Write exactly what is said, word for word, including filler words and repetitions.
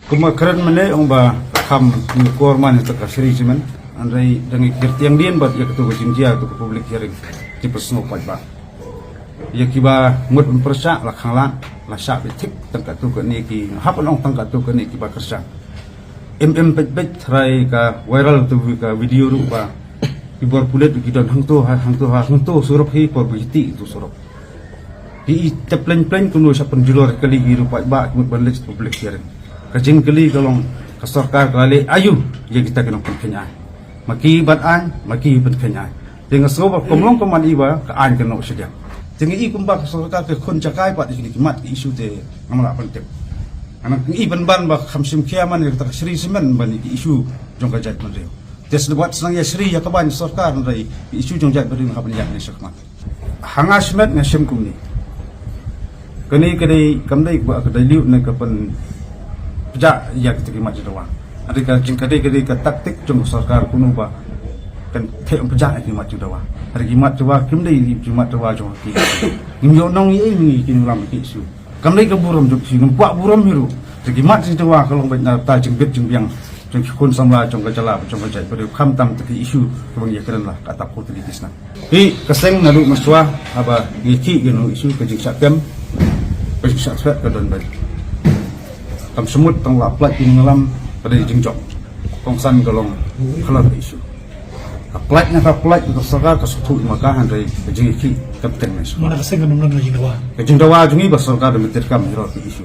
Kumba kren mynne ong ba kham ngi kor man ïa ka Shree Cement. Hynrei da ngi kyrtiang dien bad ïa katu ka jingjia katu ka public hearing ki pynsngew pat ba ïa kiba mut ban pyrshah la khang lad la shah beit thik tang katu kane ki hap ban ong tang katu kane kiba kyrshan. Em em peit peit trai ka viral tu ka video ruh ba ki bor pulit ki don hangto ha hangto ha hangto surok hi por beti itu surok. Ki i tep pleng pleng kumno sha pynjulor kali i ruh pat ba ki mut ban leit public hearing. Ka jingkylli ka long ka sorkar ka la leh aïu ïa kita ki nongpynkheiñ aiñ. Ma ki ban aiñ, ma ki pynkheiñ aiñ. Te nga sngew ba kum long kumne i ba ka aiñ ka noh shiliang. Te nga i kumba ka sorkar ka khun jakai pat ïa kine ki mat ki issue te ngam lah ban tip. Nga i ban ban ba kham shim khia man ïa kata ka Shree Cement ban ïa ki issue jong ka jaitbynriew. Te sngewbha sngewbha ïa Shree ïa ka ban sorkar hynrei ki issue jong jaitbynriew nga hap ban ïa ne shakmat. Ha nga shimet nga shim kumne. Kane ka dei kam dei ba ka dei liu ne ka pynpjah ïa kita ki mat jingdawa. Hynrei ka jing ka dei ka dei ka taktik jong ka sorkar kumno ba kan theh pynpjah ïa ki mat jingdawa. Hynrei ki mat jingdawa kim dei ki mat jingdawa jong ki. Ngim ïoh nong ïa ngi ki lam ki issue. Kam dei ka burom jong ki ngim kwah burom hi ruh. Hynrei ki mat jingdawa ka long beit na ta jingbit jingbiang jong ki khun samla jong ka jylla jong ka jaitbynriew khamtam ta ki issue kaba ngi ïakren la ka tap ko ta ki tisna. Hi ka seng naduh mynshuwa haba ngi khih ïa kano issue ka jingshah kem ka jingshah threat ka don beit. Kam shym mut tang la pynlait ïa ngi lam ka dei jingjop. Kongsan ka long khlem issue. Ka pynlait na ka pynlait ka sorkar ka sngewthuh ïa ka hynrei ka jingkhih kam teng mynshuwa. Mana ka seng ka nongdon ka jingdawa. Ka jingdawa jong ngi ba sorkar da mynta kam ïa ka issue.